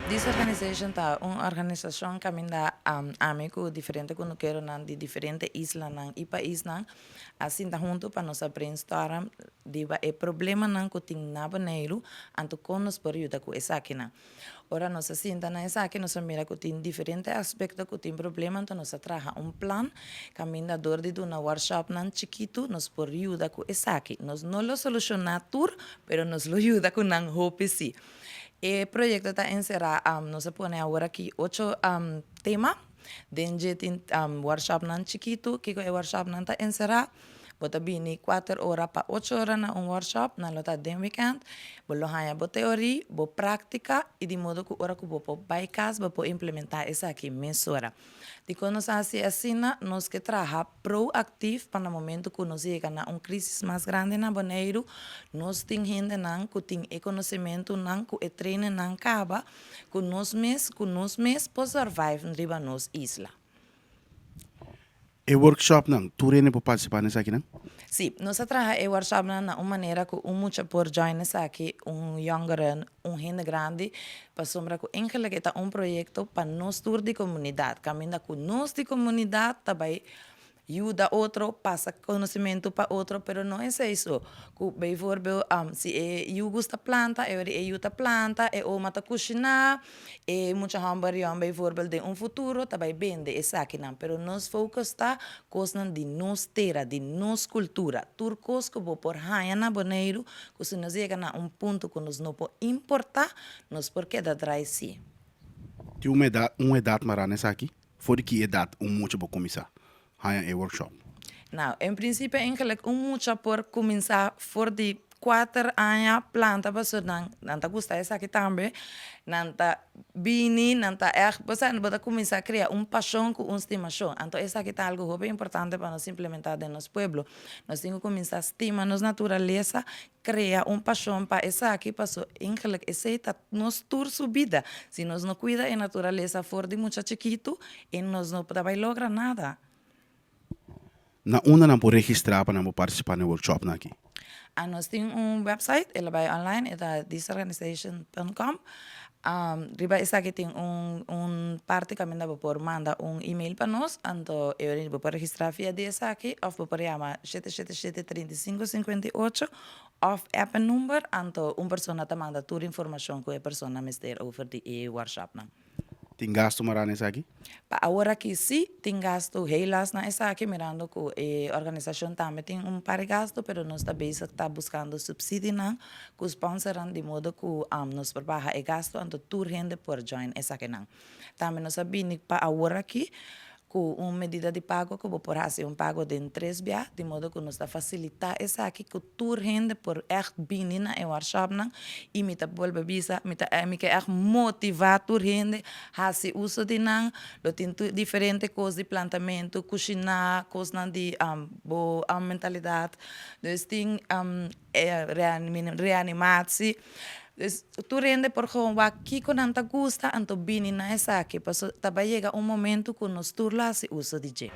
This organization ta un organisashon kaminda ami ku diferente kunukeronan di diferente islanan i paisnan a sinta huntu pa nos a brainstorm riba e problemanan ku tin na Boneiru anto kon nos por yuda ku esakinan. Ora nos a sinta na esaki nos a mira ku tin diferente aspekto ku tin problema anto nos a traha un plan kaminda dor di duna workshopnan chikitu nos por yuda ku esaki. Nos no lo solushoná tur pero nos lo yuda ku nan hopi si. E proyekto ta enserá nos a pone awor aki ocho tema den dje tin workshopnan chikitu. Kiko e workshopnan ta enserá? Bo ta bini kuater ora pa ocho ora na un workshop, nan lo ta den wikènt. Bo lo haña bo teorí, bo práktika i di modo ku ora ku bo por bai kas bo por implementá esaki mesora. Dikon nos a hasi asina? Nos ke traha proaktif pa na momento ku nos yega na un krísis mas grandi na Boneiru, nos tin hendenan ku tin e konosementunan, ku e trainingnan kaba, ku nos mes ku nos mes por survive riba nos isla. E workshopnan, tur hende por partisipá na esakinan? Sí, nos a traha e workshopnan na un manera ku un mucha por join esaki, un yòngeren, un hende grandi, pasobra ku engelik e ta un proyekto pa nos tur di komunidat, kaminda ku nos di komunidat ta bai yuda otro, pasa konosementu pa otro, pero no esei so, ku bijvoorbeeld si e yu gusta planta, e ora e yu ta planta, e oma ta kushiná, E mucha hòmber yòn bijvoorbeeld den un futuro ta bai bende esakinan, pero nos focus ta kosnan di nos tera, di nos kultura. Tur kos ku bo por haña na Boneiru ku si nos yega na un punto ku nos no por importá, nos por keda drai sí. Tin un edat un edat mará na esaki? For di ki edat un mucha por kuminsá haña e workshop? Nou, en prinsipio eigenlijk un mucha por kuminsá for di kuater aña planta pasobra nan nan ta gusta esaki tambe, nan ta bini, nan ta ègt, bo sa bo ta kuminsá krea un pashon ku un stimashon. Anto esaki ta algu hopi importante pa nos implementá den nos pueblo. Nos tin ku kuminsá stima nos naturalesa, krea un pashon pa esaki paso eigenlijk esei ta nos tur su bida. Si nos no kuida e naturalesa for di mucha chikitu e nos no ta bai logra nada. Na unda nan por registrá pa nan por partisipá na e workshopnan aki? A Nos tin un website, e lo bai online, e ta thisorganization punt com. Riba esaki tin un un parti kaminda bo por manda un email pa nos, anto e ora bo por registrá via di esaki òf bo por yama shete shete shete 35 58 òf app e number, anto un persona ta manda tur informashon ku e persona mester over di e workshopnan. Tin gastu mará na esaki? Pa awor aki sí tin gastu helaas na esaki mirando ku e organisashon tambe tin un par di gastu pero nos ta bezig ta buskando supsidinan ku sponsornan di modo ku nos por baha e gastu anto tur hende por join esakinan. Tambe nos a bini pa awor aki Ku un medida di pago ku bo por hasi un pago den tres bia, di modo ku nos ta fasilitá esaki ku tur hende por ègt bini na e workshopnan i mi ta bolbe bisa mi ta mi ke ègt motivá tur hende hasi uso di nan, lo tin tur diferente kos di plantamentu, kushiná, kosnan di bo mentalidat, dus tin reanimatie. Dus tur hende por gewoon wak kiko nan ta gusta anto bini na esaki paso ta bai yega un momento ku nos tur lo hasi uso di dje.